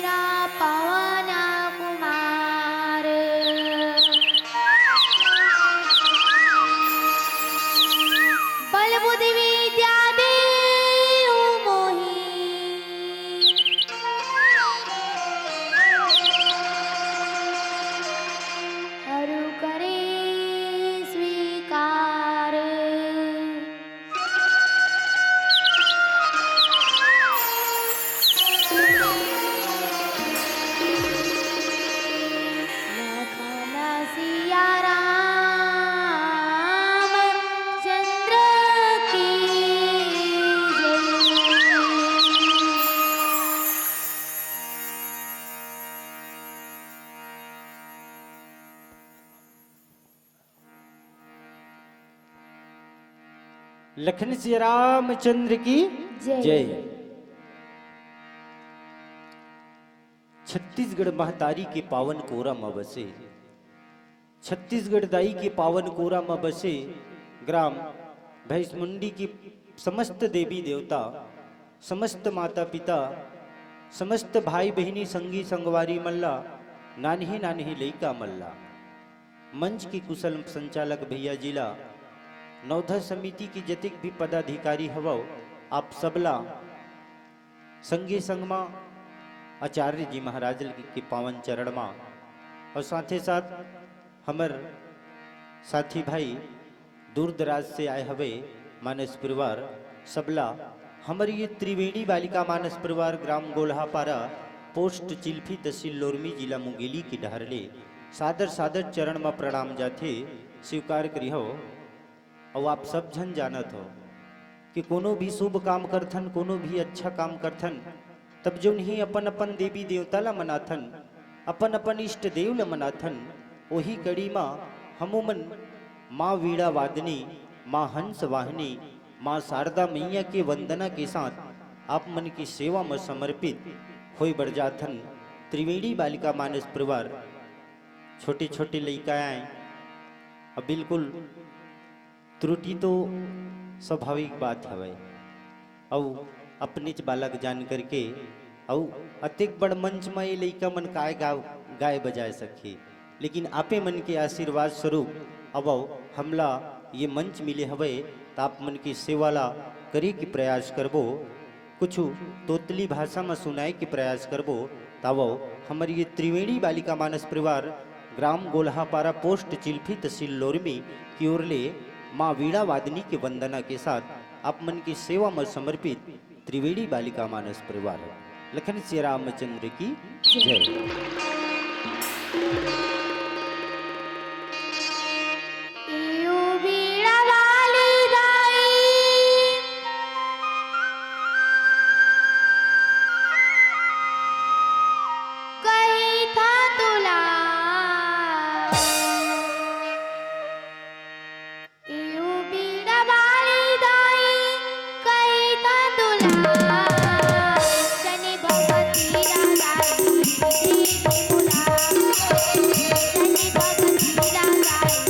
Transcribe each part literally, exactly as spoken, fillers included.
पवन कुमार। बल बुद्धि विद्या देहु मोहि, हरु करे स्वीकार। लखन सिया राम चंद्र की जय। लखन सिया रामचंद्र की जय। जय। छत्तीसगढ़ महतारी के पावन कोरा म बसे, छत्तीसगढ़ दाई के पावन कोरा म बसे ग्राम भैंसमुंडी की समस्त देवी देवता, समस्त माता पिता, समस्त भाई बहिनी, संगी संगवारी मन ला, नान्ही नान्ही लइका मन ला, मंच के कुशल संचालक भैया जी ला, नवधा समिति के जतेक भी पदाधिकारी हवव, आप सबला संगी संगमा आचार्य जी महाराज के पावन चरण मा, और साथे साथ हमर साथी भाई दूर दराज से आए हवे मानस परिवार, सबला हमर ये त्रिवेणी बालिका मानस परिवार, ग्राम गोल्हापारा, पोस्ट चिल्फी, तहसील लोरमी, जिला मुंगेली के डहर ले सादर सादर चरण म प्रणाम जाथे, स्वीकार करिहव। अउ आप सब झन जानत हो कि कोनो भी शुभ काम करथन, कोनो भी अच्छा काम करथन, तब जोन ही अपन अपन देवी देवता ला मनाथन, अपन अपन इष्ट देव ला मनाथन, ओही कड़ी मा हमू मन माँ वीणा वादनी, माँ हंस वाहिनी, माँ शारदा मैया के वंदना के साथ आप मन की सेवा म समर्पित होय बर जाथन। त्रिवेणी बालिका मानस परिवार, छोटे छोटे लइका आए, अब बिल्कुल त्रुटि तो स्वाभाविक बात हवय, अउ अपनेच बालक जान करके अउ अतेक बड़ मंच म ये लइका मन काय गाव-, गाए बजाए सकही, लेकिन आपे मन के आशीर्वाद स्वरूप अब हमला ये मंच मिले हवय, त आप मन के सेवा ला करे के प्रयास करबो। कुछु तोतली भाषा म सुनाए के प्रयास करबो। तावव हमर ये त्रिवेणी बालिका मानस परिवार, ग्राम गोल्हापारा, पोस्ट चिल्फी, तहसील लोरमी की ओर ले माँ वीणा वादनी के वंदना के साथ आप मन की सेवा म समर्पित त्रिवेणी बालिका मानस परिवार। लखन सिया रामचंद्र की जय। इउ बीड़ा वाली दाई, कही था तुला। इउ बीड़ा वाली दाई, कही था तुला। जनी भगवती राधाई, दीदी मुला। जनी भगवती राधाई,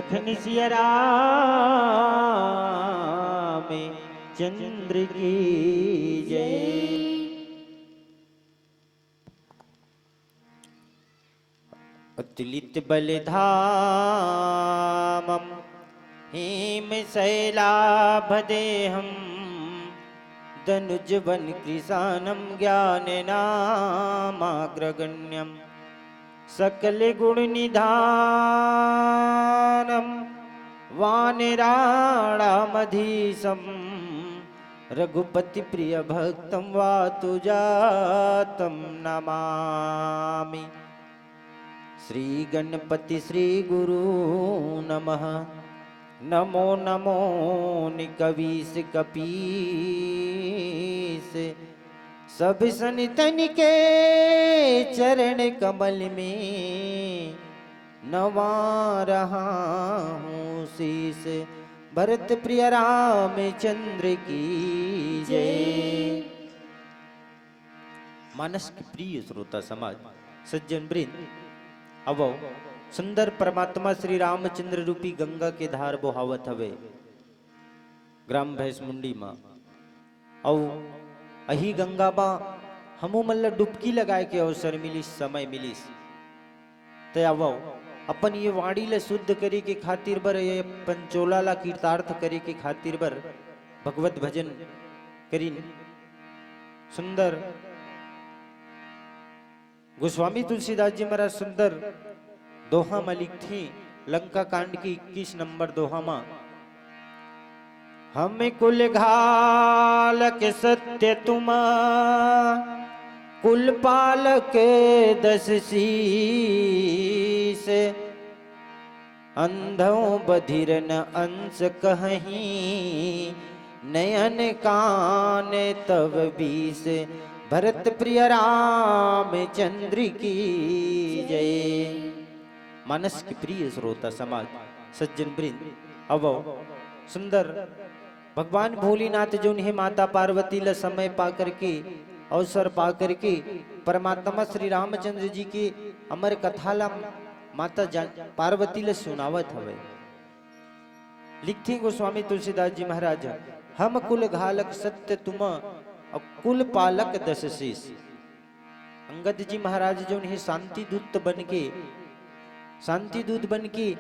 लखन सिया राम चंद्र की जय। अतुलित बल धामम हेम शैलाभ देहम दनुज वन कृशानम ज्ञान नामाग्रगण्यम सकल गुण निधानम वानराणामधीशम रघुपति प्रिय भक्तम वातु जातम नमामि। श्री गणपति श्री गुरु नमः। नमो नमो निकवीस कपीस। सब सनितन के चरण कमल में नवा रहा हूँ शीश। भरत प्रिय रामचंद्र की जय। मानस के प्रिय श्रोता समाज, सज्जन वृंद, अवो सुंदर परमात्मा श्री रामचंद्र रूपी गंगा के धार बोहावत हवे ग्राम भैंसमुंडी मा। अउ अही गंगा मा हमू मन ल डुबकी लगाए के अवसर मिलिस, समय मिलिस। तै आवव, अपन ये वाणी ल शुद्ध करे के खातिर बर, ये पंचोला ला कृतार्थ करे के खातिर बर भगवत भजन करिन। सुंदर गोस्वामी तुलसीदास जी महाराज सुंदर दोहा म लिखथे, लंका कांड के इक्कीस नंबर दोहा म, हम कुल घालक सत्य तुम, कुल पालक दस शीस। अंधौ बधिर न अंश कहहीं, नयन कान तव बीस। भरत प्रिय रामचंद्र की जय। मानस के प्रिय श्रोता समाज, सज्जन वृंद, अवव सुंदर भगवान भोलेनाथ जोन हे माता पार्वती ल समय पा करके, अवसर पा करके परमात्मा श्री रामचंद्र जी के अमर कथा ल माता जान-, पार्वती ल सुनावत हवे। लिखथे गोस्वामी तुलसीदास जी महाराज, हम कुल घालक सत्य तुम, अउ कुल पालक दस शीस। अंगद जी महाराज जोन हे शांति दूत बन के, शांति दूत बन के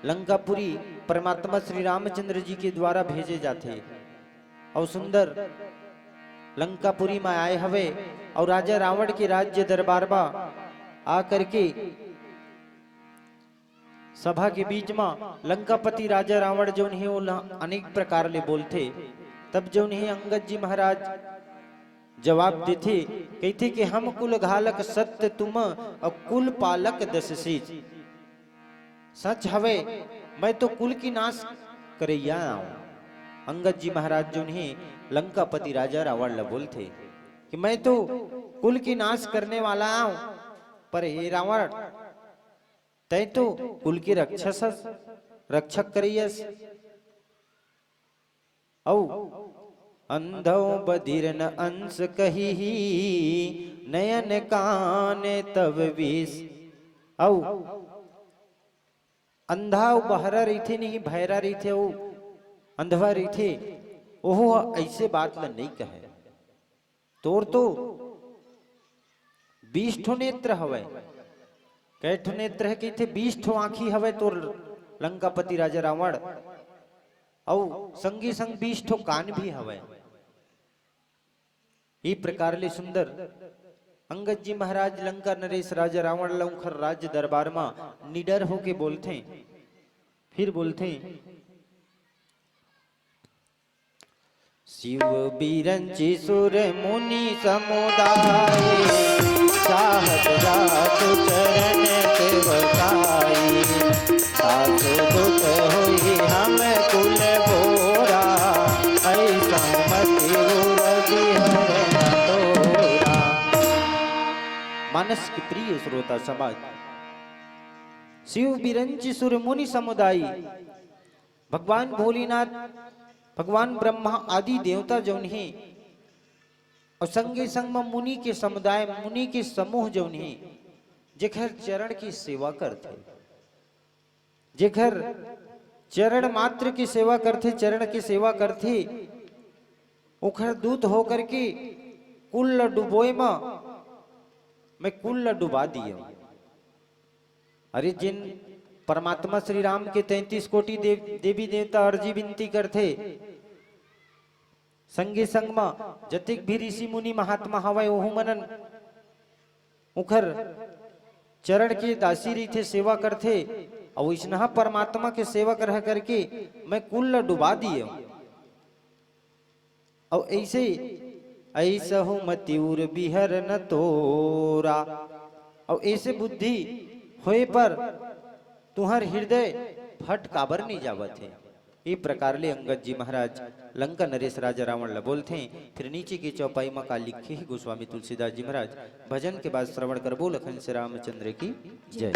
लंकापुरी परमात्मा श्री रामचंद्र जी के द्वारा भेजे जाथे। अउ सुंदर लंकापुरी म आए हवे अउ राजा रावण के राज्य दरबार म आ करके सभा के बीच म लंकापति राजा रावण जोन हे ओला अनेक प्रकार ले बोलथे। तब जोन हे अंगद जी महाराज जवाब देथे, कहिथे कि हम कुल घालक सत्य तुम अउ कुल पालक दस शीस। सच हवे, मैं तो कुल की नाश करइया आंव। अंगद जी महाराज जोन हे लंकापति राजा रावण ल बोलथे कि मैं तो कुल की नाश करने वाला आंव, पर हे रावण, तैं तो कुल के रक्षस हस, रक्षक करइयस। अउ अंधौ बधिर न अंश कहिही, नयन कान तव बीस। अउ अंधा अउ बहरा रहिथे, नहीं भैरा रहिथे, अउ अंधवा रहिथे, ओहू ह अइसे बात ल नइ कहय। तोर तो बीस ठो नेत्र हवय। कै ठो नेत्र हे कहिथे? बीस ठो आँखी हवय तोर, लंकापति राजा रावण, अउ संगी संग बीस ठो कान भी हवय। ई प्रकार ले सुंदर अंगद जी महाराज लंका नरेश राजा रावण ल उंखर राज्य दरबार म निडर होके बोलथे, फिर बोलथे, शिव बिरंची सुर मुनि समुदाय, चाहत जातु चरण सेवकाई। सास दुख होई हम कुल बोरा, ऐसा मति उर बिहर न तोरा। मानस के प्रिय श्रोता समाज, शिव बिरंची सुर मुनि समुदाय, भगवान भोलेनाथ, भगवान ब्रह्मा आदि देवता जौन हे, अउ संगे संग म मुनि के समुदाय, मुनि के समूह जौन हे, जेखर चरण की सेवा करथे। जेकर चरण मात्र की सेवा करथे, चरण की सेवा करथे, ओखर दूत होकर के कुल ल डुबोए म मैं कुल ल डुबा दियो। अरे, जिन परमात्मा श्री राम के तैंतीस कोटि देव, देवी देवता अर्जी विनती करथे, संगे संग म जतिक भी ऋषि मुनि महात्मा हवय, ओहू मनन उखर चरण के दासी रहिथे, सेवा करथे, अउ इसनहा परमात्मा के सेवक रह करके मैं कुल ल डुबा दियो। अउ ऐसे, ऐसहु मति उर बिहर न तोरा। अउ ऐसे बुद्धि होए पर तुहर हृदय फट काबर नहीं जावत हे? ए प्रकार ले अंगद जी महाराज लंका नरेश राजा रावण ल बोलथे। फिर नीचे के चौपाई म का लिखे हे गोस्वामी तुलसीदास जी महाराज, भजन के बाद श्रवण करबो। लखन से रामचंद्र की जय।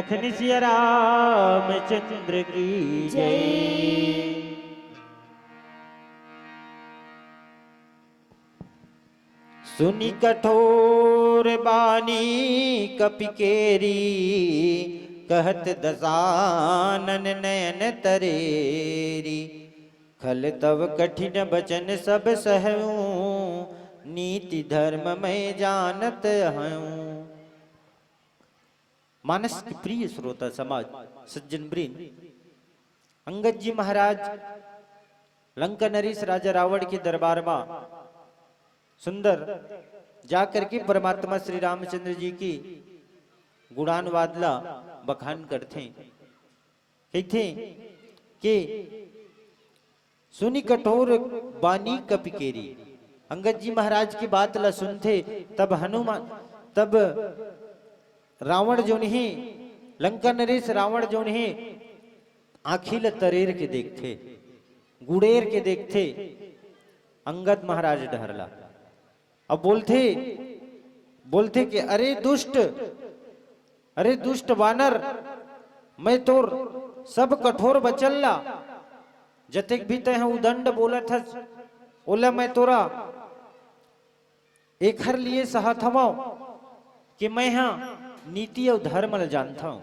लखन सिया रामचंद्र की जय। सुनि कठोर बानी कपि केरी, कहत दसानन नयन तरेरी। खल तव कठिन बचन सब सहऊं, नीति धर्म मैं जानत हऊं। मानस के प्रिय श्रोता समाज, सज्जन वृंद, अंगद जी महाराज लंका नरेश राजा रावण के दरबार मा सुंदर जा करके परमात्मा श्री रामचंद्र जी की गुणानुवाद ला बखान करथे। कहिथे कि सुनि कठोर बानी कपि केरी। अंगद जी महाराज की बात ला सुनथे, तब हनुमान, तब रावण जोन हे, लंका नरेश रावण जोन हे, आँखी ला तरेर के देखथे, गुड़ेर के देखथे अंगद महाराज डहर ला। अब बोलथे, बोलथे कि अरे दुष्ट, अरे दुष्ट वानर, मैं तोर सब कठोर बचन ला, जतेक भी तैं ह उदंड बोलत हस, ओला मैं तोरा एखर लिए सहत हवंव कि मैं ह नीति अउ धर्म ल जानथंव।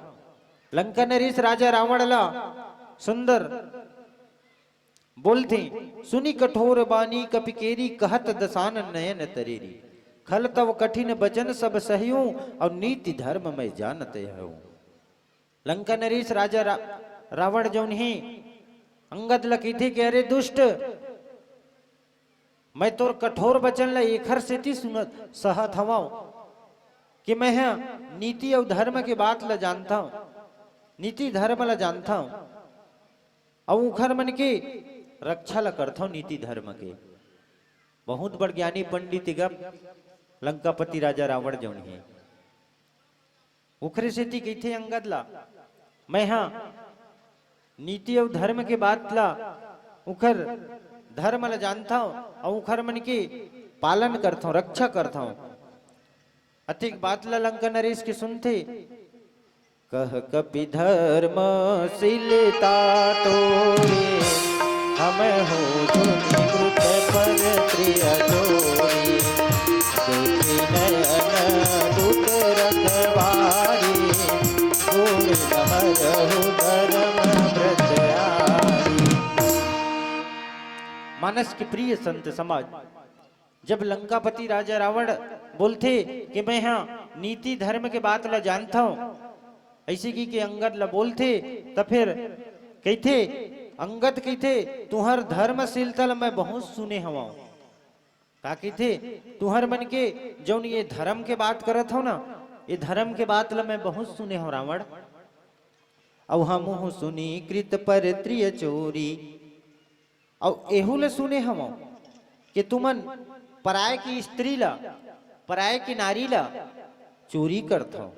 लंका नरेश राजा रावण ला सुंदर बोलथे, सुनि कठोर बानी कपि केरी, कहत दसानन नयन तरेरी। खल तव कठिन बचन सब सहयूं, अउ नीति धर्म मैं जानत हऊं। लंका नरेश राजा रा-, रावण जौन हे, अंगद ल कहिथे कि अरे दुष्ट, मैं तोर कठोर बचन ल एखर सेती सुनत, सहत हवंव कि मैं ह नीति अउ धर्म के बात ल जानथंव, नीति धर्म ल जानथंव, अउ उखर मन के रक्षा ल करथंव नीति धर्म के। बहुत बड़ ज्ञानी पंडित गा लंकापति राजा रावण जौन हे, उखरे सेती कहिथे अंगद ला, मैं ह नीति अउ धर्म के बात ला, उखर धर्म ला जानथंव अउ उखर मन के पालन करथंव, रक्षा करथंव। अतेक बात ला लंका नरेश के सुनथे, कह कपि धर्मशीलता तोरे, हमहु सुनि कृत पर त्रिय चोरी। देखि नयन दूत रखवारी, गुण न मरहु धर्म व्रत आरी। मानस के प्रिय संत समाज, जब लंकापति राजा रावण बोलथे कि मैं ह नीति धर्म के बात ला जानथंव, अइसे कहिके अंगद ला बोलथे, त फेर कहिथे, अंगद कहिथे, तुंहर धर्मशीलता ला मैं बहुत सुने हवंव। का कहिथे, तुंहर मन के जौन ये धर्म के बात करत हव ना, ये धर्म के बात ला मैं बहुत सुने हवंव रावण। अउ हमहु सुनि कृत पर त्रिय चोरी। अउ एहू ल सुने हवंव कि तुमन पराय की स्त्री ला, पराय की नारी ला चोरी करथव।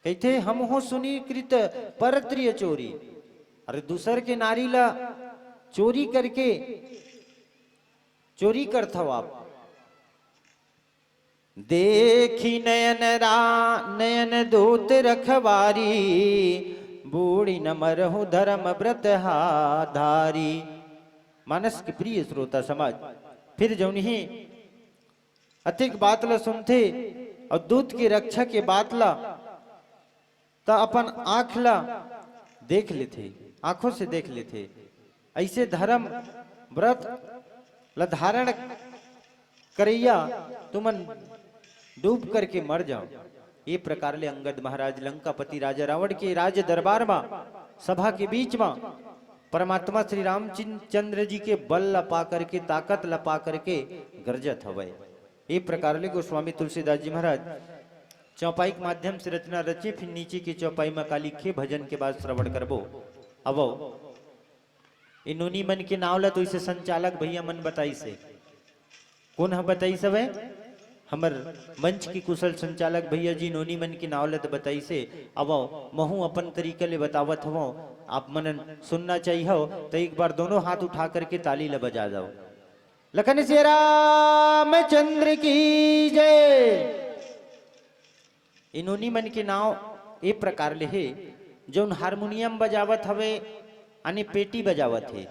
कहिथे, हमहु सुनि कृत पर त्रिय चोरी। अरे दूसर के नारी ला चोरी करके, चोरी करथव आप। देखि नयन रा-, नयन दूत रखवारी, बूड़ी न मरहु धर्म व्रत हा धारी। मानस के प्रिय श्रोता समाज, फिर जौन ही अतेक बात ला सुनथे अउ दूत के रक्षा के बात ला त अपन आँख ला देख लेथे, आँखों से देख लेथे। अइसे धर्म व्रत ला धारण करइया तुमन डूब करके मर जाव। ये प्रकार ले अंगद महाराज लंकापति राजा रावण के राज दरबार मा, सभा के बीच मा परमात्मा श्री रामचंद्र जी के बल ला पा करके, ताकत ला पा करके गरजत हवय। ये प्रकार ले गोस्वामी तुलसीदास जी महाराज चौपाई के माध्यम से रचना रचे, फिर नीचे के चौपाई मा का लिखे, भजन के बाद श्रवण करबो। अवो, ए नोनी मन के नाव ला तो इसे संचालक भैया मन बताइस हे। कोन ह बताइस हवय? हमर मंच के कुशल संचालक भैया जी नोनी मन के नाव ला तो बताइस हे। अवो, महू अपन तरीका ले बतावत हवो, आप मनन सुनना चाहिए हो, तो एक बार दोनों हाथ उठा करके ताली ला बजा दो। लखन सिया रामचंद्र की जय। ए नोनी मन के नाव ए प्रकार ले हे, जौन हारमोनियम बजावत हवे, आने पेटी बजावत हे,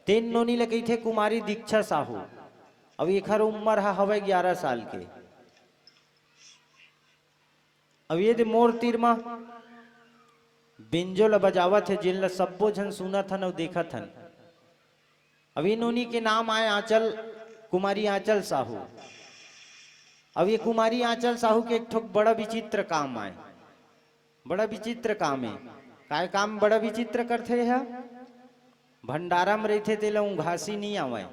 तेन नोनी ल कहिथे कुमारी दीक्षा साहू। अब एखर उम्र ह हवय ग्यारह साल के। अब ये दे मोर तीर म बेंजो ल बजावत हे, जेन ल सब्बो झन सुनत हन अउ देखत हन। अब ये नोनी के नाम आय आंचल, कुमारी आंचल साहू। अब ये कुमारी आंचल साहू के एक ठोक बड़ा विचित्र काम आय, बड़ा विचित्र काम हे। काय काम बड़ा विचित्र करथे ह? भंडारा म रहिथे तेला उंघासी नइ आवय,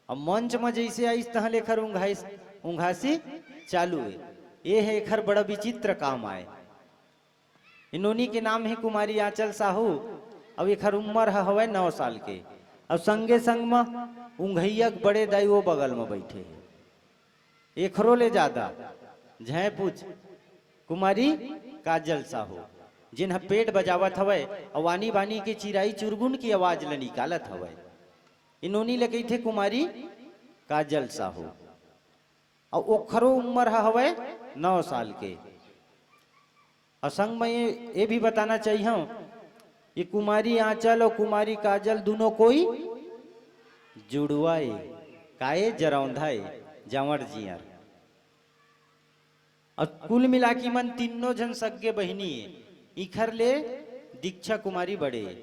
अब मंच म जइसे आइस तहां ले एखर उंघाइस, उंघासी चालू हे। ये हे एखर बड़ा विचित्र काम आय। ए नोनी के नाम हे कुमारी आंचल साहू। अब एखर उम्र ह हवय नौ साल के। अब संगे संग म उंघइया के बड़े दाई ओ बगल म बइठे हे, एखरो ले जादा झय पूछ, कुमारी काजल साहू, जेन ह पेट बजावत हवय अउ आनी बानी के चिराई चुरगुन के आवाज ल निकालत हवय। ए नोनी ल कहिथे कुमारी काजल साहू। अउ ओखरो उम्र ह हवय नौ साल के। अउ संग म ये, ये भी बताना चाहिहंव, ये कुमारी आंचल अउ कुमारी काजल दुनों कोई जुड़वा ए, का ए जरौंधा ए, जांवर जियर। अउ कुल मिला के मन तीनों झन सग्गे बहिनी ए, इखर ले दीक्षा कुमारी बड़े ए।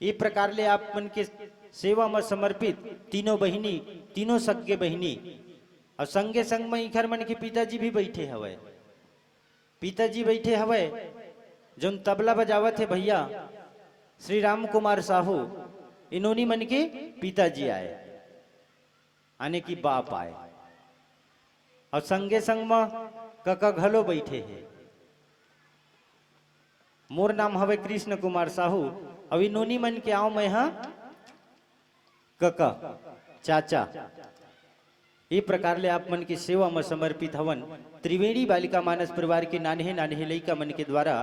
ये प्रकार ले आप मन के सेवा म समर्पित तीनों बहिनी, तीनों सग्गे बहिनी, अउ संगे संग म इखर मन के पिताजी भी बइठे हवय। पिताजी बइठे हवय, जौन तबला बजावत हे भइया श्री राम कुमार साहू, ए नोनी मन के पिताजी आय, आने की बाप आय, अउ संगे संग म कका घलो बइठे हे। मोर नाम हवय कृष्ण कुमार साहू, अउ ए नोनी मन के आंव मैं ह कका, चाचा। ए प्रकार ले आप मन के सेवा म समर्पित हवन। त्रिवेणी बालिका मानस परिवार के नान्हे नान्हे लइका मन के द्वारा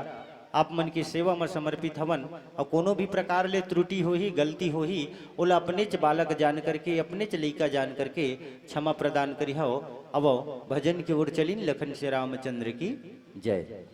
आप मन के सेवा म समर्पित हवन। अउ कोनो भी प्रकार ले त्रुटि होही, गलती होही, ओला अपनेच बालक जान करके, अपनेच लइका जान करके क्षमा प्रदान करिहव। अब भजन के ओर चलिन। लखन से रामचंद्र की जय।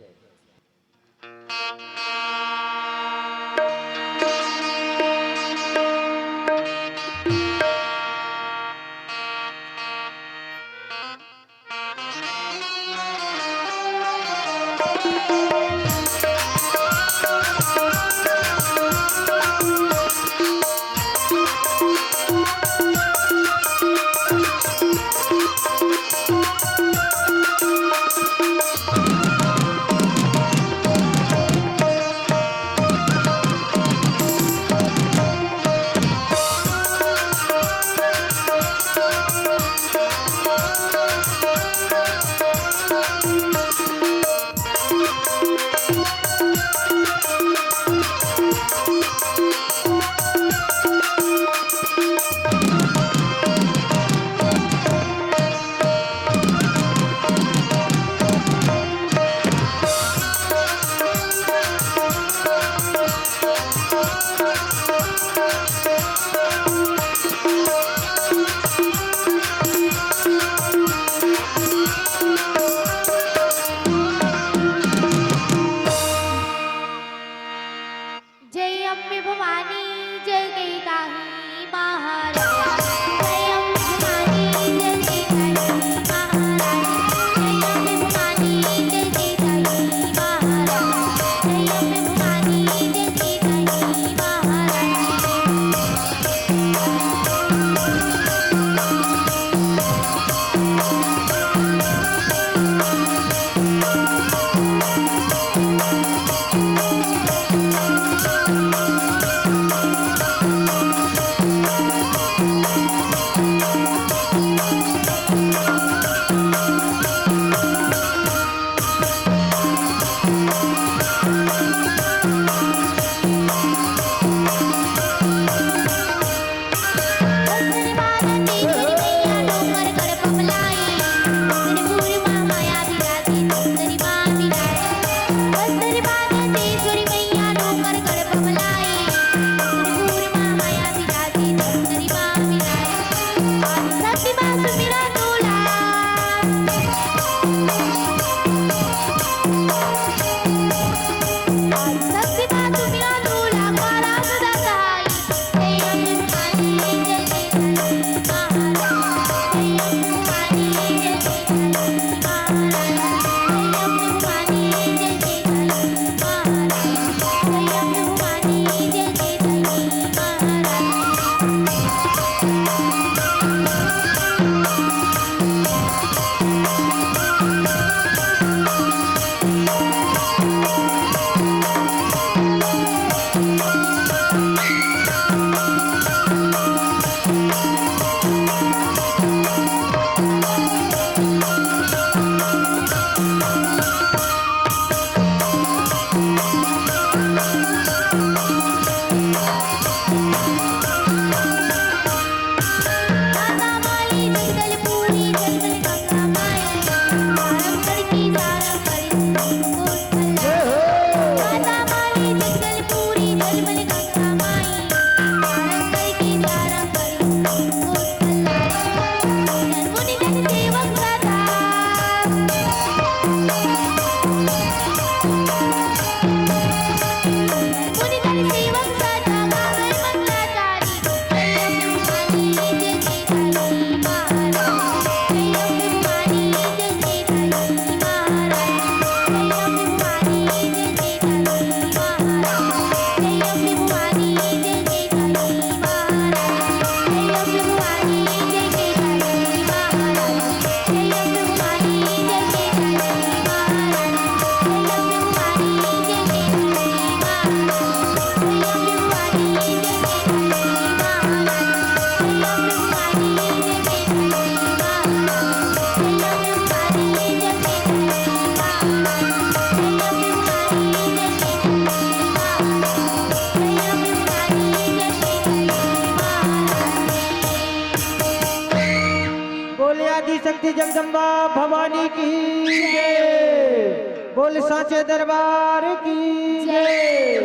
बोले आदि शक्ति जगदम्बा भवानी की जय। बोल सांचे दरबार की जय।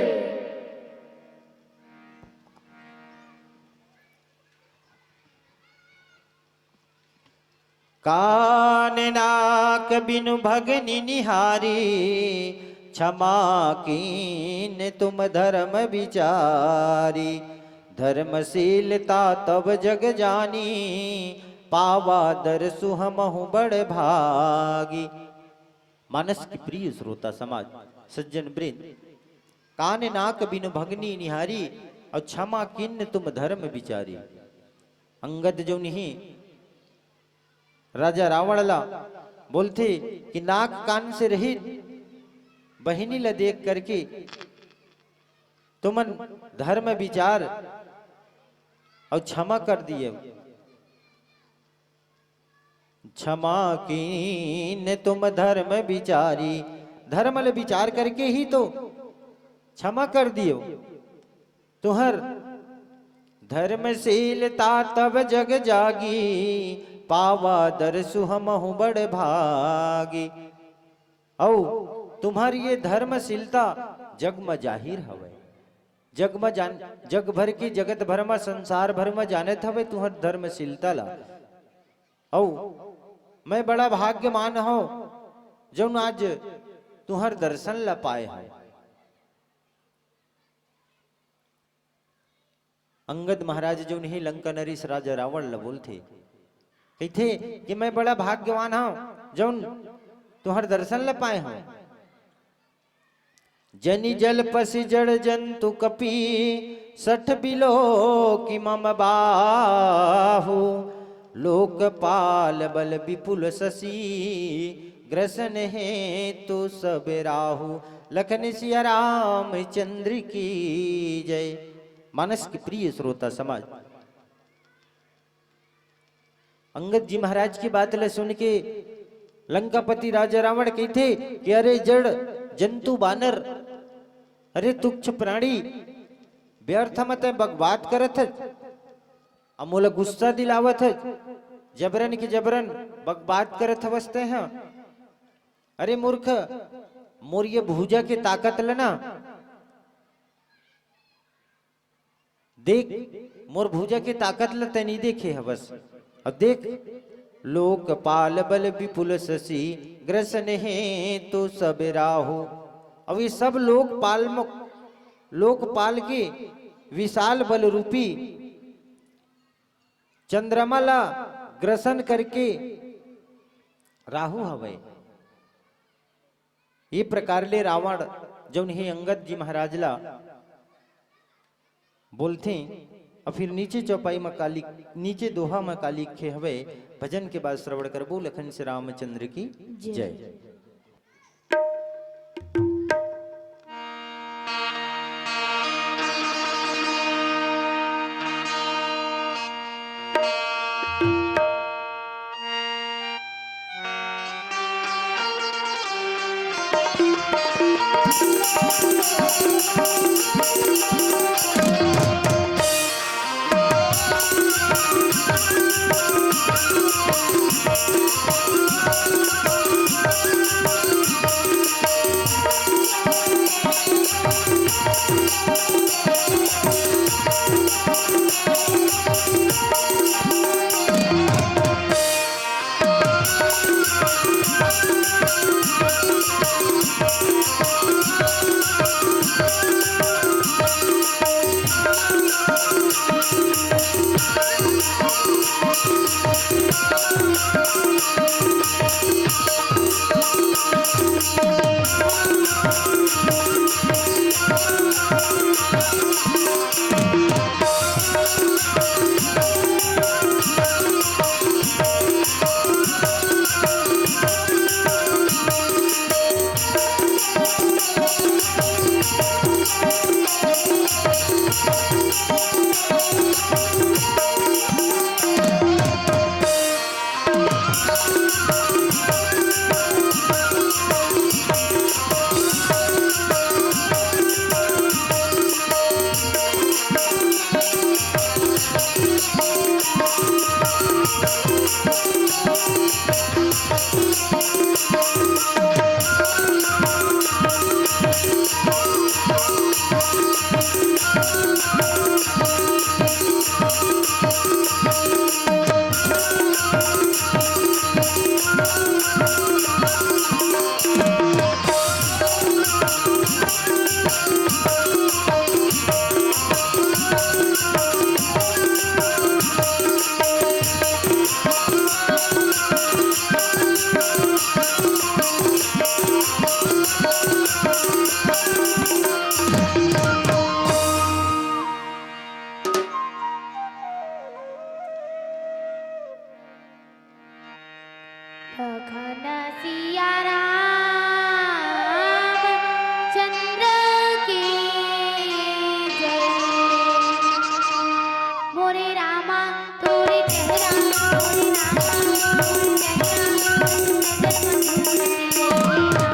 कान नाक बिनु भगनी निहारी, क्षमा कीन तुम धर्म विचारी। धर्मशीलता तब जग जानी, पावा दरसु हमहु बड़ भागी। मानस के प्रिय श्रोता समाज, सज्जन वृंद, कान नाक बिनु भगनी निहारी, अउ क्षमा कीन तुम धर्म विचारी। अंगद जउन ही राजा रावण ला बोलथे कि नाक कान से रहित बहिनी ला देख करके तुमन धर्म विचार अउ क्षमा कर दिए। क्षमा कीन तुम धर्म विचारी, धर्म ले विचार करके ही तो क्षमा कर दियो। तुहर धर्मशीलता तब जग जागी, पावा दरसु हमहु बड़ भागी। अउ तुम्हर ये धर्मशीलता जग म जाहिर हवय, जग म जान, जग भर के, जगत भर म, संसार भर म जानत हवय तुहर धर्मशीलता ला। अउ मैं बड़ा भाग्यवान हव, जउन आज तुहर दर्शन ला पाए हव। अंगद महाराज जउन हे लंका नरेश राजा रावण ला बोलथे, कहिथे कि मैं बड़ा भाग्यवान हव, जउन तुहर दर्शन ला पाए हव। जनि जल पसि जड़ जंतु कपि, सठ बिलोकि मम बाहु। लोकपाल बल बिपुल ससि, ग्रसन हेतु सब राहु। लखन सिया रामचंद्र की जय। मानस के प्रिय श्रोता समाज, अंगद जी महाराज के बात ल सुन के लंकापति राजा रावण कहिथे कि अरे जड़ जंतु बानर, अरे तुच्छ प्राणी, व्यर्थ म तैं बकबात करत हस, अउ मोला गुस्सा दिलावत हस, जबरन के जबरन बकबात करत हवस तैं ह। अरे मूर्ख, मोर ये भुजा के ताकत ल ना देख, मोर भुजा के ताकत ल तैं नइ देखे हवस। अब देख, लोकपाल बल बिपुल ससि, ग्रसन हेतु सब राहु। अब ये सब लोकपाल म, लोकपाल के विशाल बल रूपी चंद्रमा ला ग्रसन करके राहु हवय। ये प्रकार ले रावण जउन हे अंगद जी महाराज ला बोलथे अउ फिर नीचे चौपाई म का लिख, नीचे दोहा म का लिखे हवे, भजन के बाद श्रवण करबो। लखन से रामचंद्र की जय। जय। लखन सिया राम चंद्र की जय। मोरे रामा तोरे चेहरा, मोरे रामा तोरे चेहरा, नजर मन घूम गई ना।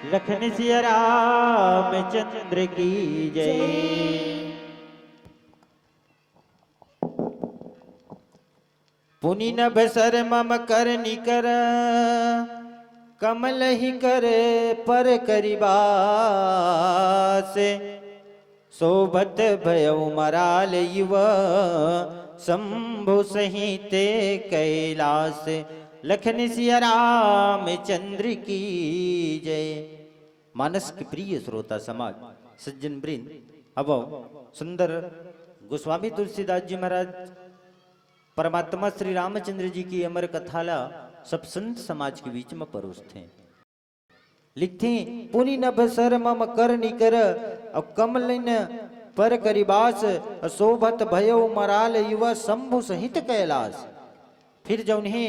लखन सिया रामचंद्र की जय। पुनि नभ सर मम कर निकर, कमल ही कर पर करिबास। सोभत भयउ मराल युव, शंभु सहित कैलास। लखन सिया रामचंद्र की जय। मानस के प्रिय श्रोता समाज, सज्जन वृंद, अब सुंदर गोस्वामी तुलसीदास जी महाराज परमात्मा श्री रामचंद्र जी की अमर कथा ला सब संत समाज के बीच में परोसथे। लिखथे, पुनि नभ सर मम कर निकर, अउ कमल ही कर पर करिबास, अउ सोभत भयउ मराल युव शंभु सहित कैलास। फिर जौन हे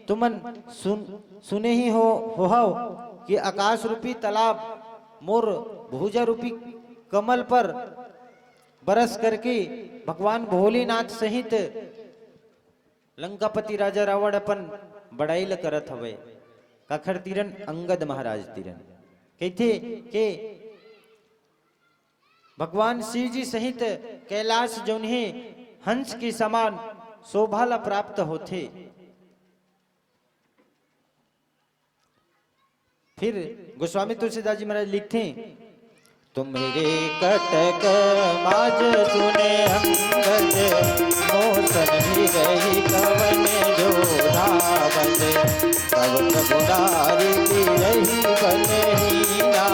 तुमन सुन, सुने ही हो, होहव कि आकाश रूपी तालाब मोर भुजा रूपी कमल पर बरस करके भगवान भोलेनाथ सहित लंकापति राजा रावण अपन बड़ाई ल करत हवय। काखर तीरन? अंगद महाराज तीरन। कहिथे के भगवान शिव जी सहित कैलाश जौन हे हंस के समान शोभा ला प्राप्त होथे। फिर गोस्वामी तुलसीदास जी महाराज लिखथे, तुम्हरे कटक माज सुने अंगद, मोसन भी रही कवन जो धावत। तब प्रभु नारी की रही बलहीना,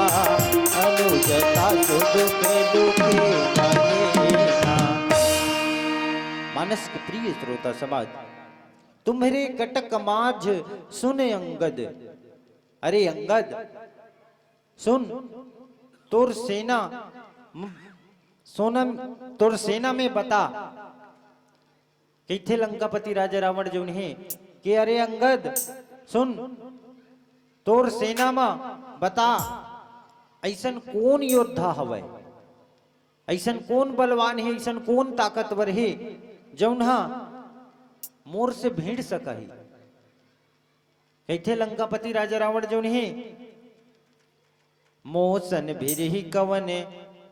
अनुजता सुदुख दुखी महीना। मानस के प्रिय श्रोता समाज, तुम्हरे कटक माज सुने अंगद। अरे अंगद, सुन, तोर सेना म-, सोना, तोर सेना में बता, कहिथे लंकापति राजा रावण जौन हे कि अरे अंगद, सुन, तोर सेना म बता, अइसन कोन योद्धा हवय, अइसन कोन बलवान हे, अइसन कोन ताकतवर हे, जौन ह मोर से भिड़ सकही। कहिथे लंकापति राजा रावण जौन हे, मोसन भिरही कवन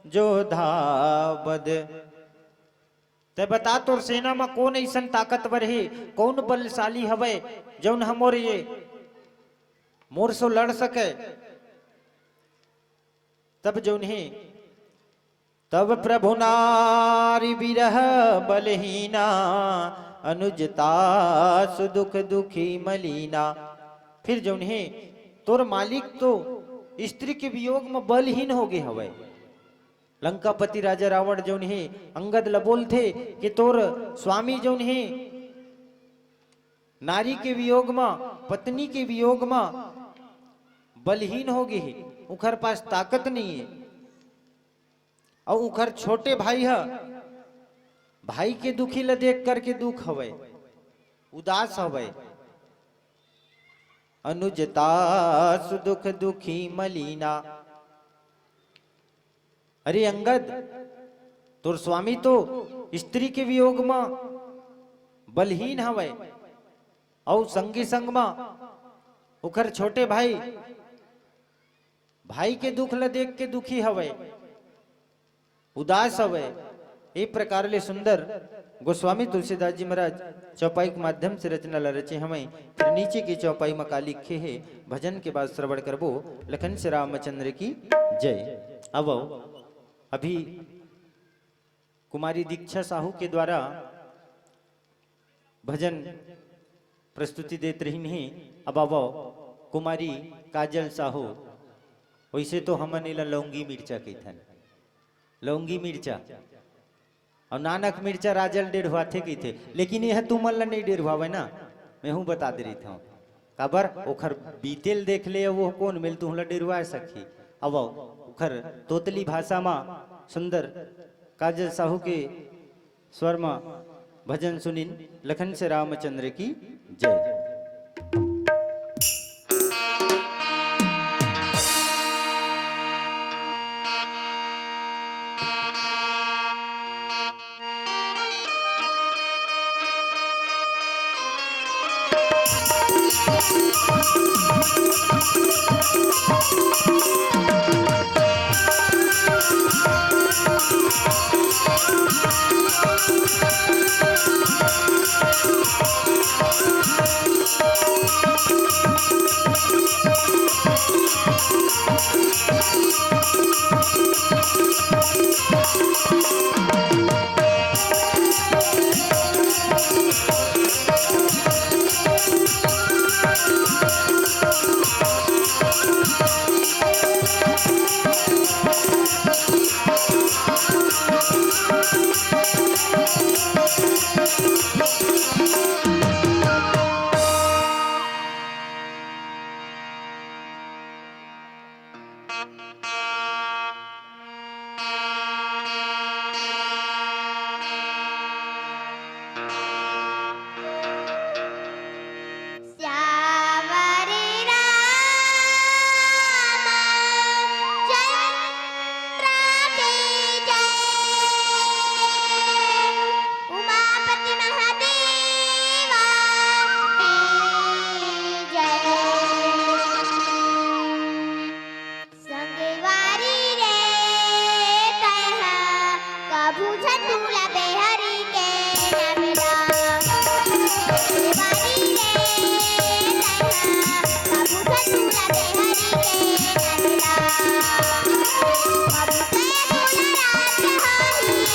जो धावत। तैं बता, तोर सेना म कोन अइसन ताकतवर हे, कौन बलशाली हवय, जौन ह मोर ये, मोर सो लड़ सके? तब जौन हे, तब प्रभु नारी बिरह बलहीना, अनुजता सुदुख दुखी मलीना। फिर जौन हे, तोर मालिक तो स्त्री के वियोग म बलहीन हो गे हवय। लंकापति राजा रावण जौन हे, अंगद ल बोलथे कि तोर स्वामी जौन हे, नारी के वियोग म, पत्नी के वियोग म बलहीन हो गे हे, उखर पास ताकत नइ हे। अउ उखर छोटे भाई ह भाई के दुखी ल देख करके दुख हवय, उदास हवय। अनुजता सुदुख दुखी मलीना। अरे अंगद, तोर स्वामी तो स्त्री के वियोग म बलहीन हवय, अउ संगी संग म उखर छोटे भाई, भाई के दुख ल देख के दुखी हवय, उदास हवय। ए प्रकार ले सुंदर गोस्वामी तुलसीदास जी महाराज चौपाई के माध्यम से रचना ल रचे हवय। फिर नीचे के चौपाई म का लिखे हे, भजन के बाद श्रवण करबो। लखन से रामचंद्र की जय। अब अभी कुमारी दीक्षा साहू के द्वारा भजन प्रस्तुति देत रहिन हे। अब आवव कुमारी काजल साहू। वैसे तो हमन एला लौंगी मिर्चा कहिथन, लौंगी मिर्चा, अउ नानक मिर्चा राजल डेढ़वाथे कहिथे, लेकिन यह तुमन ला नहीं डेढ़वावे ना, मैं हूँ बता दे रही था। काबर ओखर बीतेल देख ले, वो कौन मेल तुहला डेढ़वा सखी। अब ओखर तोतली भाषा मा सुंदर काजल साहू के स्वर म भजन सुनिन। लखन से रामचंद्र की जय। श्याम रे राम चंद्र के जय। उमापति महादेवा की जय। संगवारी रे तैहा कभू झन भूलबे हरि के नाम ला। संगवारी रे तैहा कभू झन भूलबे हरि के नाम ला। कभू ते भूला रात होही।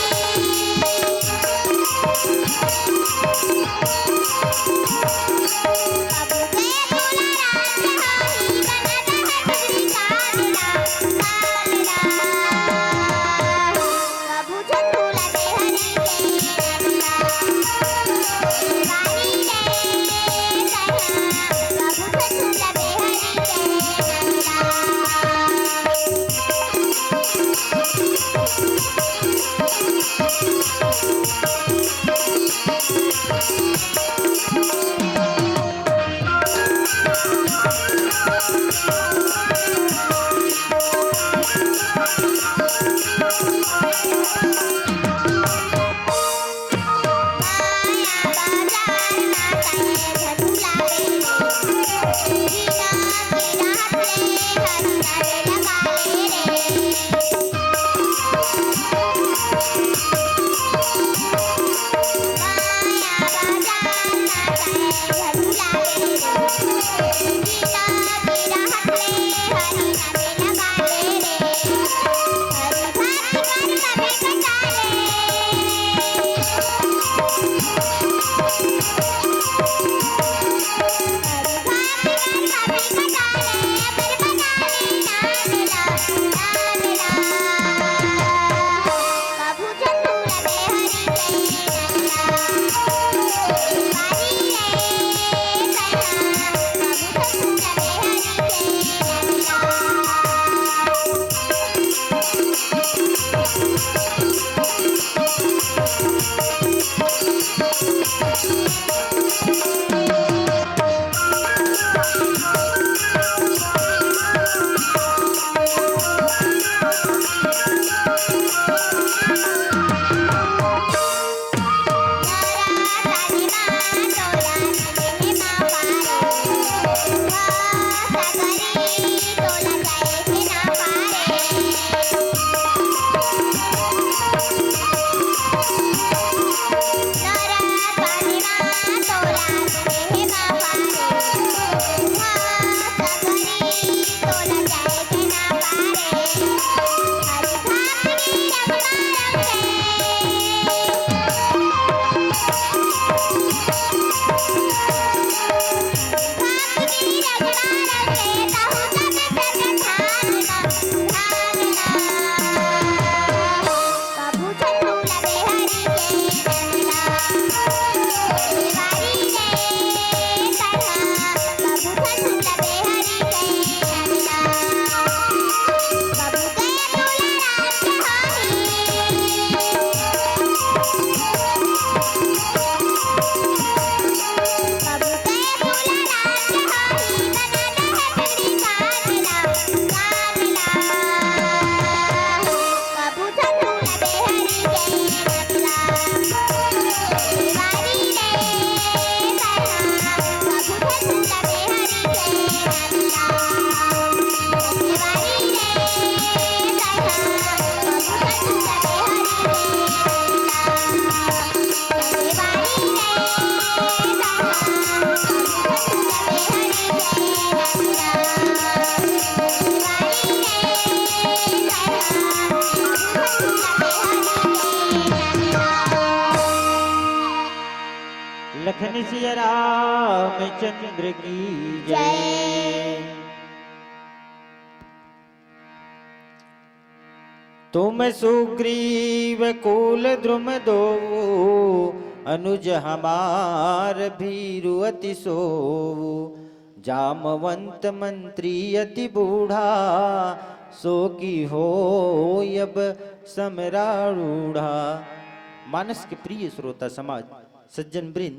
लखन सिया रामचंद्र की जय। जय। तुम सुग्रीव कुल द्रुम दो, अनुज हमार भीरु अति सोऊ। जामवंत मंत्री अति बूढ़ा, सो की होय अब समरारूढ़ा। मानस के प्रिय श्रोता समाज, सज्जन वृंद,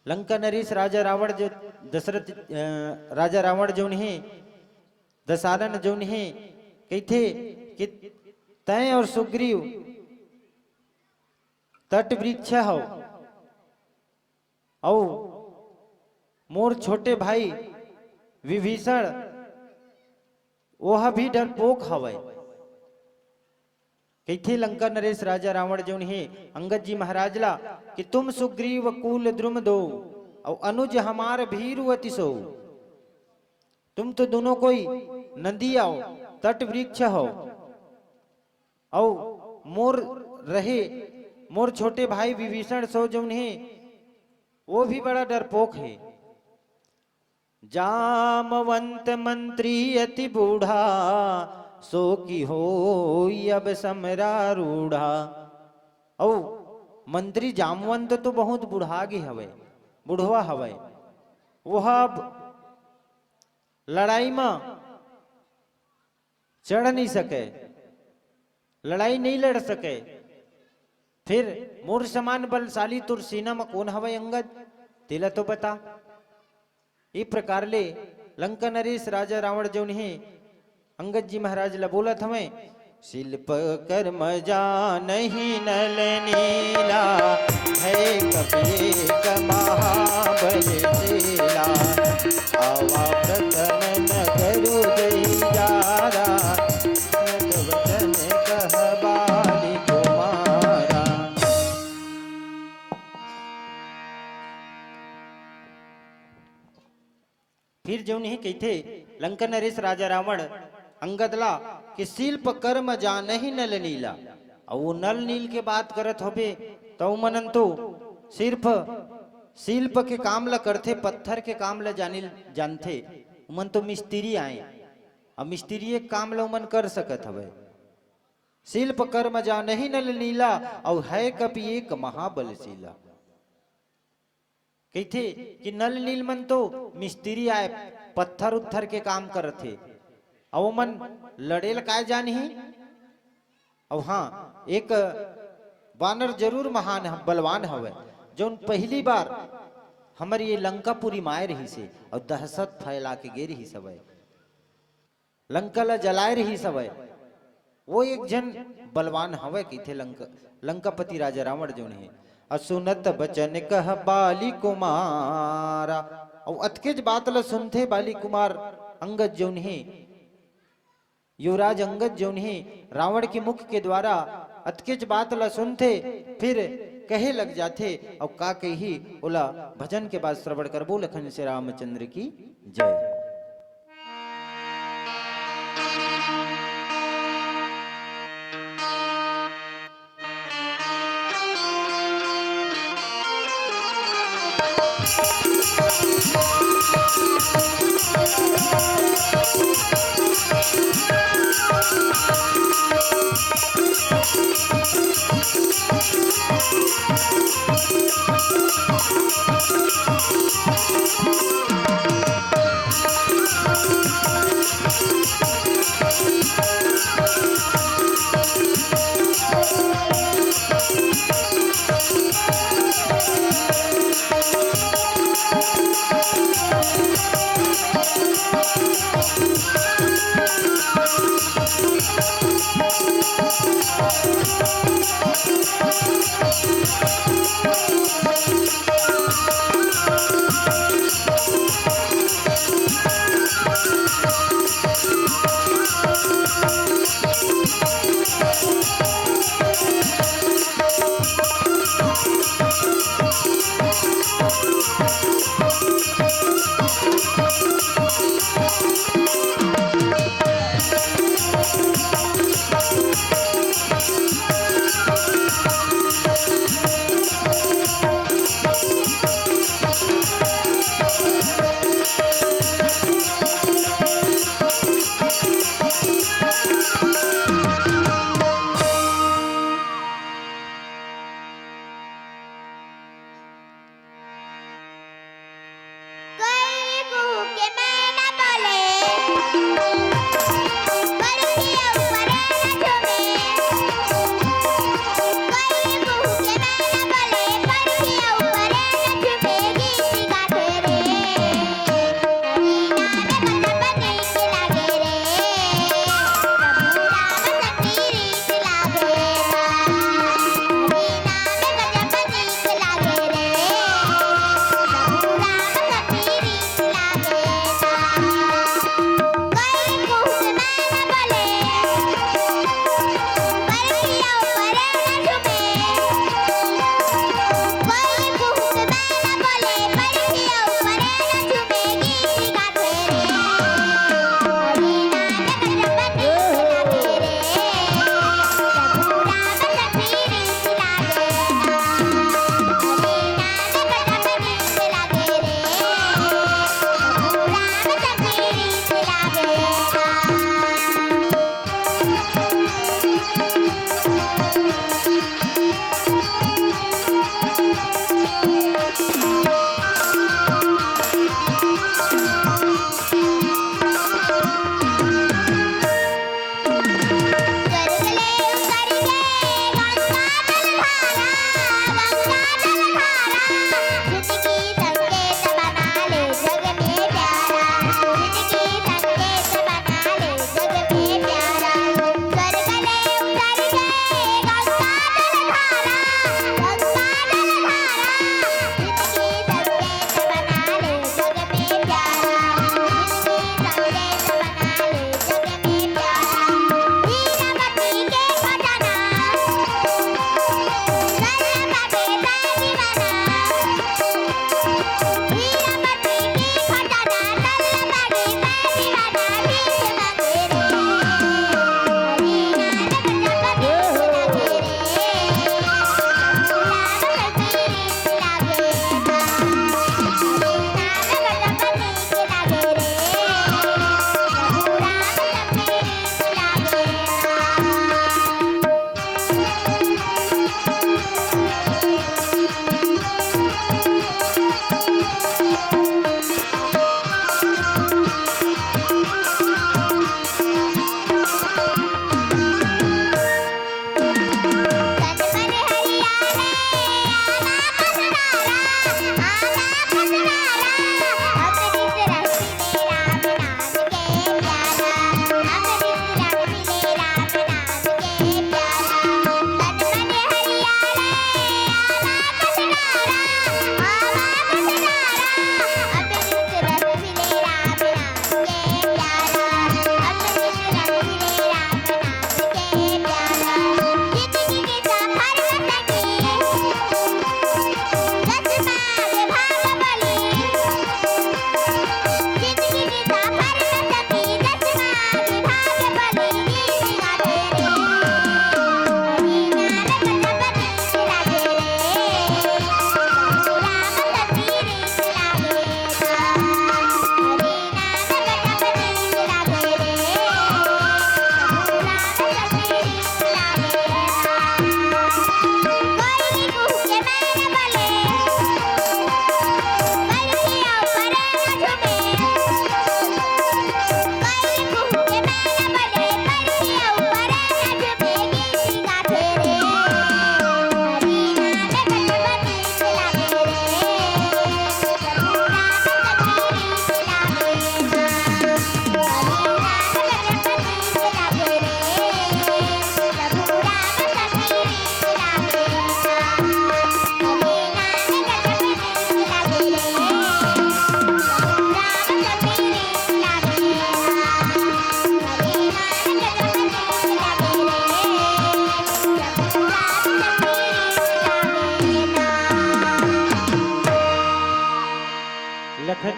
लंका नरेश राजा रावण जो, दशरथ, अ, राजा रावण जौन हे, दशानन जौन हे, कहिथे कि तैं और सुग्रीव तट वृक्ष हव, अउ मोर छोटे भाई विभीषण ओह भी डरपोक हवय। कहिथे लंका नरेश राजा रावण जौन हे अंगद जी महाराज ला कि तुम सुग्रीव कुल द्रुम दो अउ अनुज हमार भीरु अति सो। तुम तो दोनों कोई नदी आओ, तट वृक्ष हो, अउ मोर रहे, मोर छोटे भाई विभीषण सो जौन हे, वो भी बड़ा डरपोक हे। जामवंत मंत्री अति बूढ़ा, सो की होई अब समरारूढ़ा। अउ मंत्री जामवंत तो बहुत बुढ़ा गे हवय, बुढ़वा हवय, वो अब लड़ाई म चढ़ नहीं सके, लड़ाई नहीं लड़ सके। फिर मोर समान बलशाली तोर सेना म कोन हवय अंगद, तेला तो बता। ए प्रकार ले लंका नरेश राजा रावण जौन हे अंगद जी महाराज ला बोलत हवय, शिल्प कर्म जानहि नल नीला, है कपि एक महाबल शीला। आवा प्रथम नगर जई जारा, नत वचन कह बाली कुमारा। फिर जौन हे कहिथे लंका नरेश राजा रावण अंगद ला कि शिल्प कर्म जानहि नल नीला। अउ वो नल नील के बात करत होबे, त उमन तो सिर्फ शिल्प के काम ला करथे, पत्थर के काम ला जानिल जानथे। उमन तो मिस्त्री आय, अब मिस्त्री के काम ला उमन कर सकत हवय। शिल्प कर्म जानहि नल नीला, अउ है कपि एक महाबलशीला। कहिथे कि नल नील मन तो मिस्त्री आय, पत्थर उत्थर के काम करथे, अउ ओमन लड़े ल काय जानही? अउ हाँ, एक बानर जरूर महान ह-, बलवान हवय, जौन पहली बार हमर ये लंकापुरी म आय रहिस हे अउ दहशत फैला के गे रहिस हवय। लंका ला जलाए रहिस हवय, वो एक झन बलवान हवय कहिथे लंक-, लंकापति राजा रावण जौन हे। अउ सुनत बचन कह बाली कुमारा, अउ अतकेच बात ला सुनथे बाली कुमार अंगद जौन हे, युवराज अंगद जौन हे, रावण के मुख के द्वारा अतकेच बात ला सुनथे, फिर कहे लग जाथे, अउ का कही ओला भजन के बाद श्रवण करबो। लखन से रामचंद्र की जय।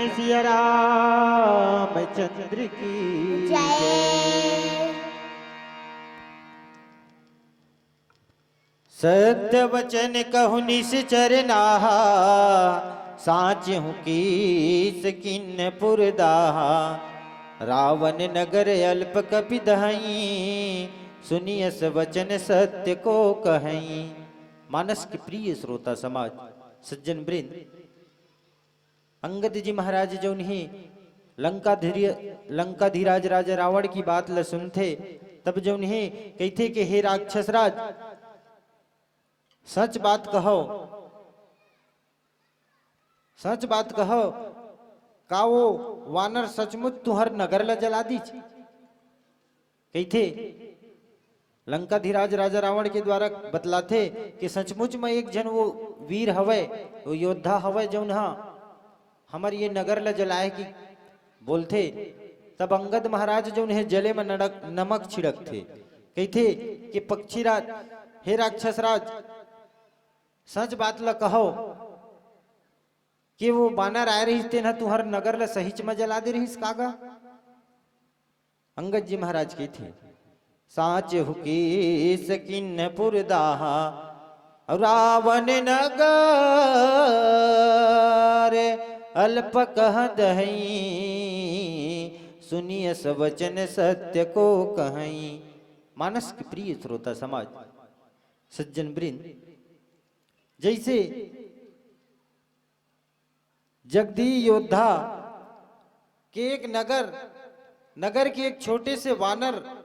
सिया रामचंद्र की जय। जय। सत्य वचन कहु निशिचर नाहा, साँचहु कीस किन्नपुर दाहा। रावन नगर अल्प कपि दहई, सुनि अस वचन सत्य को कहई। मानस के प्रिय श्रोता समाज, सज्जन वृंद, अंगद जी महाराज जउन हे लंकाधिरि-, लंकाधिराज राजा रावण की बात ल सुनथे, तब जउन हे कहिथे कि हे राक्षस राज, सच बात कहव, सच बात कहव, का वो वानर सचमुच तुहर नगर ल जला दीच? कहिथे, लंकाधिराज राजा रावण के द्वारा बतलाथे कि सचमुच म एक झन वो वीर हवय, वो योद्धा हवय, जउन ह हमर ये नगर ल जलाए की बोलथे। तब अंगद महाराज जउन हे जले म नड़क-, नमक छिड़कथे, कहिथे कि पक्षीराज, हे राक्षस राज, सच बात ल कहव कि वो बानर आए रहिस, तेन ह तुहर नगर ल सहीच म जला दे रहिस का गा? अंगद जी महाराज कहिथे, साँचहु कीस किन्नपुर दाहा, अउ रावन नगर अल्प कह दहई, सुनि अस वचन सत्य को कहई। मानस के प्रिय श्रोता समाज, सज्जन वृंद, जइसे जगदी योद्धा के एक नगर, नगर के एक छोटे से वानर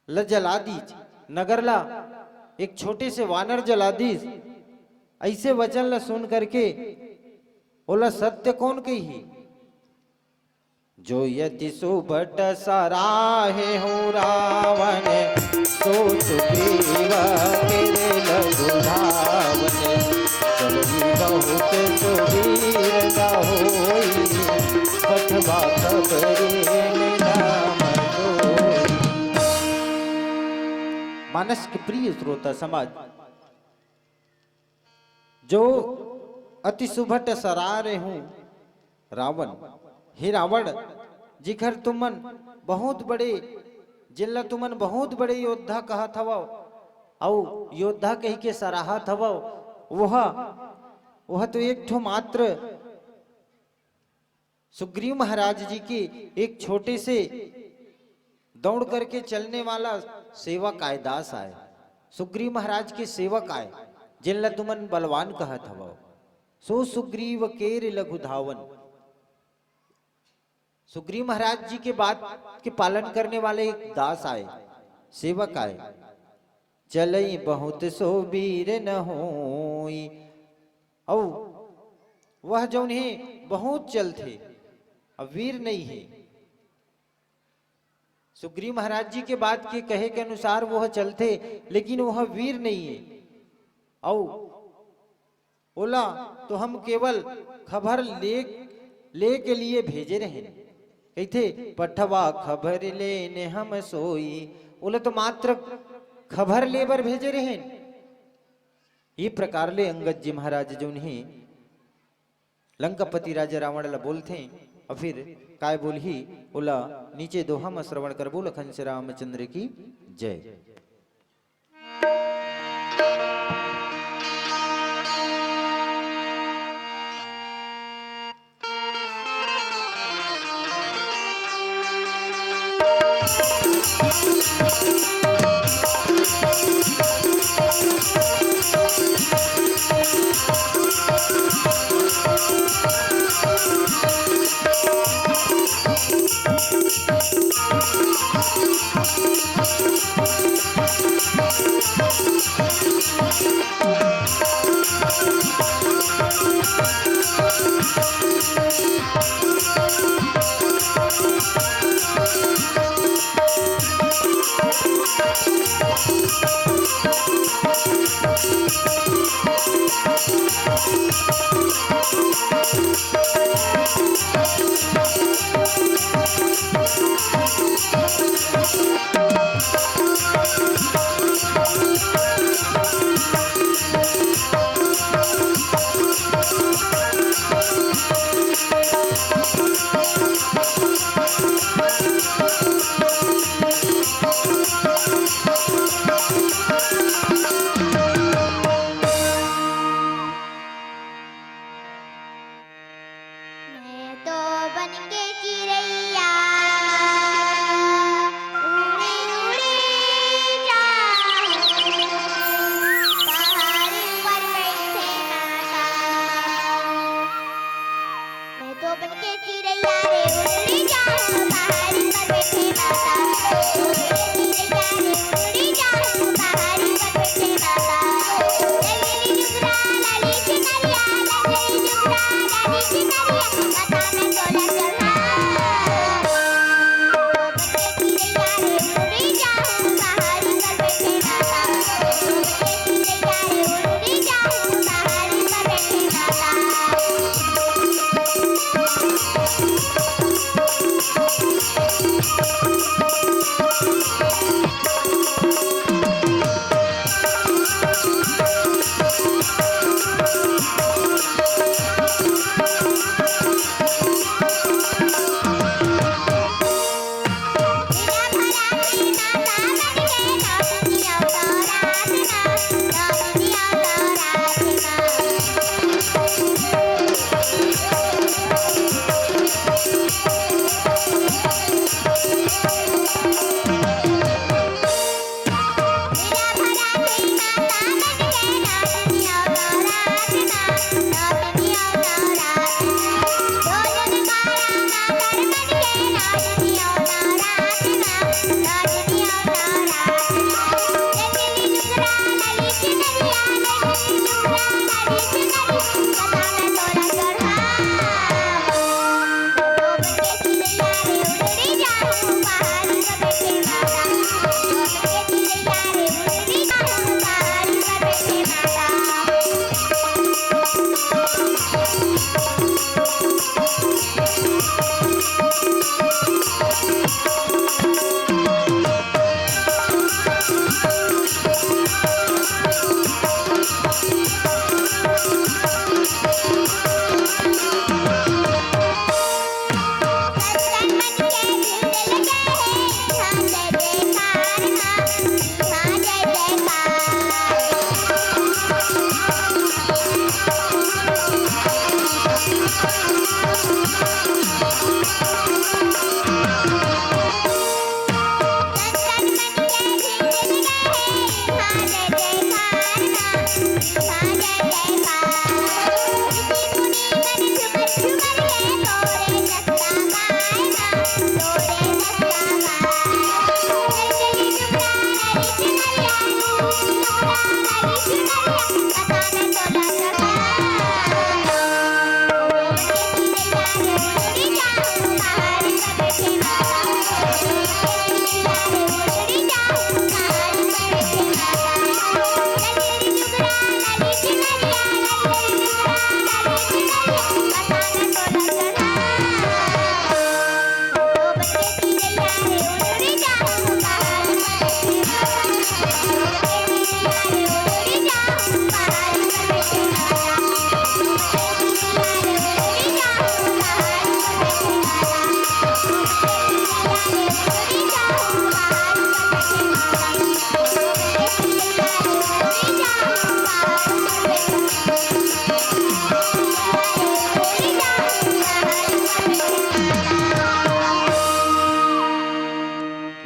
ल जला दीस, नगर ला एक छोटे से वानर जला दीस। अइसे वचन ला सुन करके ओला सत्य कोन कही? जो अति सुभट सराहेहु रावन, सो सुग्रीव केरे लघु धावन। चलहि बहुत सुबीर न होई, पठवा खबरि राम सोई। मानस के प्रिय श्रोता समाज, जो अति सुभट सराहेहु रावन, हे रावण, जिखर तुमन बहुत बड़े, जेला तुमन बहुत बड़े योद्धा कहत हवव, अउ योद्धा कहिके सराहत हवव, वह, वह तो एक ठो मात्र सुग्रीव महाराज जी के एक छोटे से दौड़ करके चलने वाला सेवक आय, दास आय, सुग्रीव महाराज के सेवक आय, जेन ल तुमन बलवान कहत हवव। सो सुग्रीव केर लघु धावन, सुग्रीव महाराज जी के बात के पालन करने वाले एक दास आय, सेवक आय। चलई बहुत सो वीर न होई। अउ वह जौन हे बहुत चलथे, अब वीर नहीं हे। सुग्रीव महाराज जी के बात के कहे के अनुसार वह चलथे, लेकिन वह वीर नहीं हे। अउ ओला तो हम केवल खबर ले, ले के लिए भेजे रहेन। कहिथे, "पठवा खबर लेने हम सोई।" ओला तो मात्र खबर ले बर भेजे रहेन। ये प्रकार ले अंगद जी महाराज जौन हे लंकापति राजा रावण ला बोलथे, अउ फिर काय बोलही, ओला नीचे दोहा म श्रवण करबो। लखन से रामचंद्र की जय।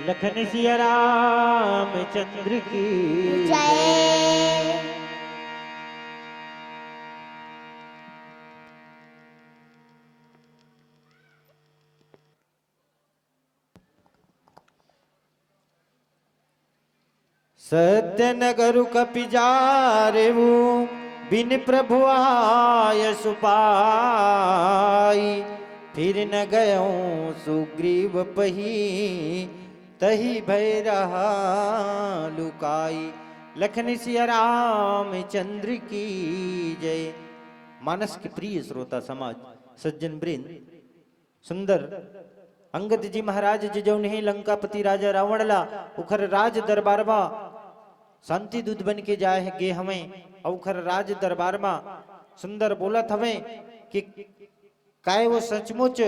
लखन सिया रामचंद्र की जय। सत्य नगरु कपि जारेउ, बिन प्रभु आयसु पाई। फिर न गयउँ सुग्रीव पही, तही भय रहा लुकाई। लखन सिया रामचंद्र की जय। मानस के प्रिय श्रोता समाज, सज्जन वृंद, सुंदर अंगद जी महाराज जी जउन हे लंकापति राजा रावण ला उखर राज दरबार मा शांति दूत बन के जाए गे हवय अउ उखर राज दरबार मा सुंदर बोलत हवय कि काय वो सचमुच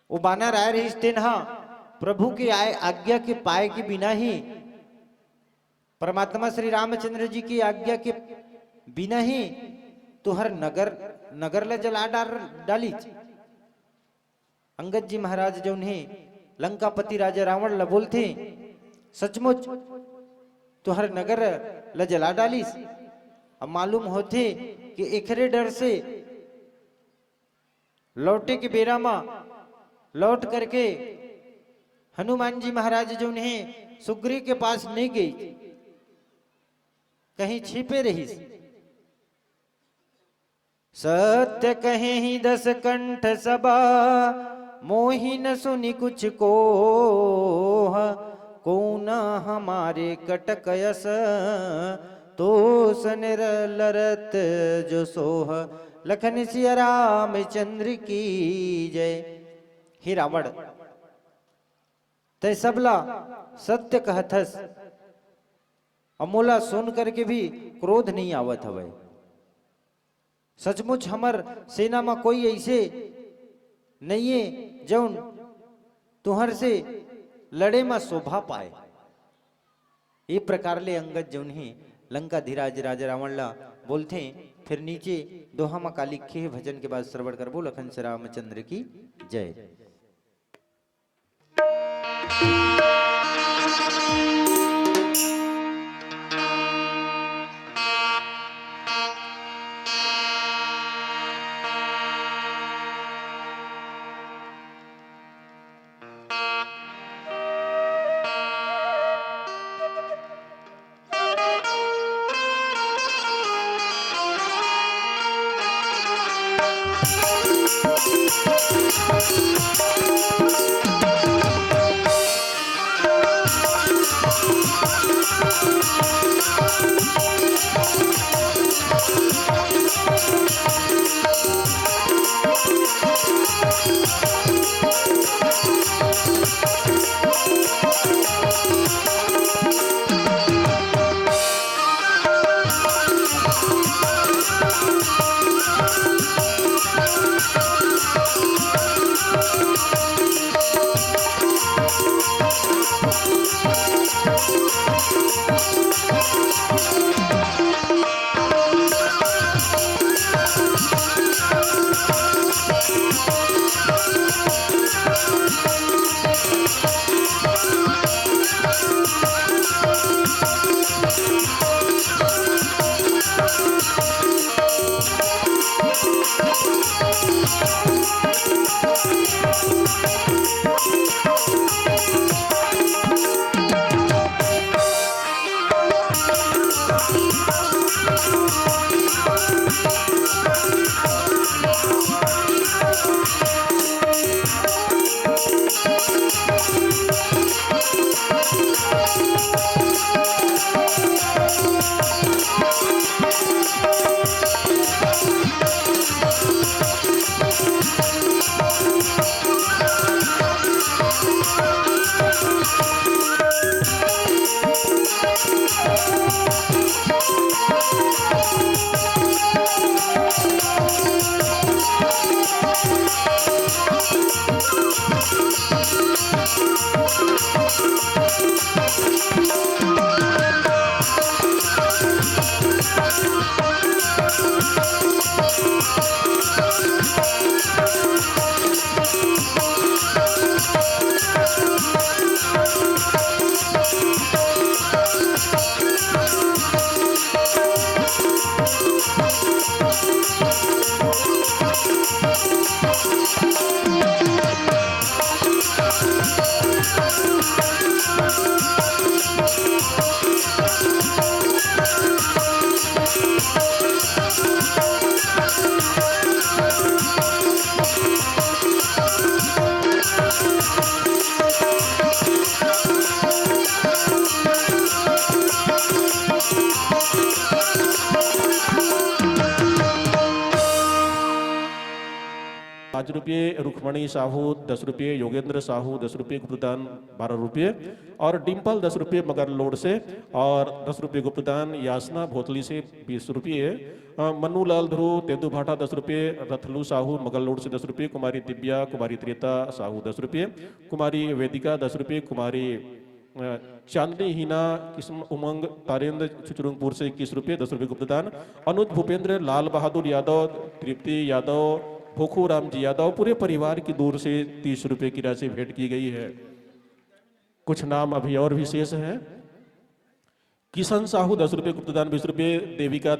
वो बानर आय रहिस तेन ह प्रभु के आय आज्ञा के पाए के बिना ही परमात्मा श्री रामचंद्र जी की आज्ञा के बिना ही तुहर नगर, नगर ला जला डार, डालिच। अंगद जी महाराज जउन हे लंकापति राजा रावण ला बोलथे, सचमुच तुहर नगर ला जला डालिस। अब मालूम होथे कि एखरे डर से लौटे के बेरा म लौट करके हनुमान जी महाराज जौन हे सुग्रीव के पास नहीं गई, कहीं छिपे रहिस। सत्य कहेंहि दस कंठ सभा, मोहि न सुनि कुछ कोह। कोना हमारे कटक अस, तोस निर लरत जो सोह। लखन सिया रामचंद्र की जय। हे रावण, तै सबला सत्य कहथस, अउ मोला सुन करके भी क्रोध नहीं आवत हवय। सचमुच हमर सेना म कोई ऐसे नइये जौन तुहर से लड़े म शोभा पाए। ए प्रकार ले अंगद जौन हे लंकाधिराज राजा रावण ला बोलथे। फिर नीचे दोहा म का लिखे हे भजन के बाद श्रवण करबो। लखन से रामचंद्र की जय। पाँच रुपये, रुक्मणी साहू दस रुपये, योगेंद्र साहू दस रुपये, गुप्तदान बारह रुपये और डिम्पल दस रुपये मगर लोड से, और दस रुपये गुप्तदान यासना भोतली से बीस रुपये, अ, मन्नू लाल ध्रुव तेंदू भाटा दस रुपये, रथलू साहू मगर लोड से दस रुपये, कुमारी दिव्या, कुमारी त्रेता साहू दस रुपये, कुमारी वेदिका दस रुपये, कुमारी अ, चांदनी हीना, किस्म उमंग तारेंद्र छुचरुंगपुर से इक्कीस रुपये, दस रुपये गुप्तदान। अनुज भूपेंद्र, लाल बहादुर यादव, तृप्ति यादव, भोखू राम जी यादव, पूरे परिवार की दूर से तीस रुपये की राशि भेंट की गई है। कुछ नाम अभी और भी शेष हैं। किशन साहू दस रुपये गुप्तदान, बीस रुपये, देविका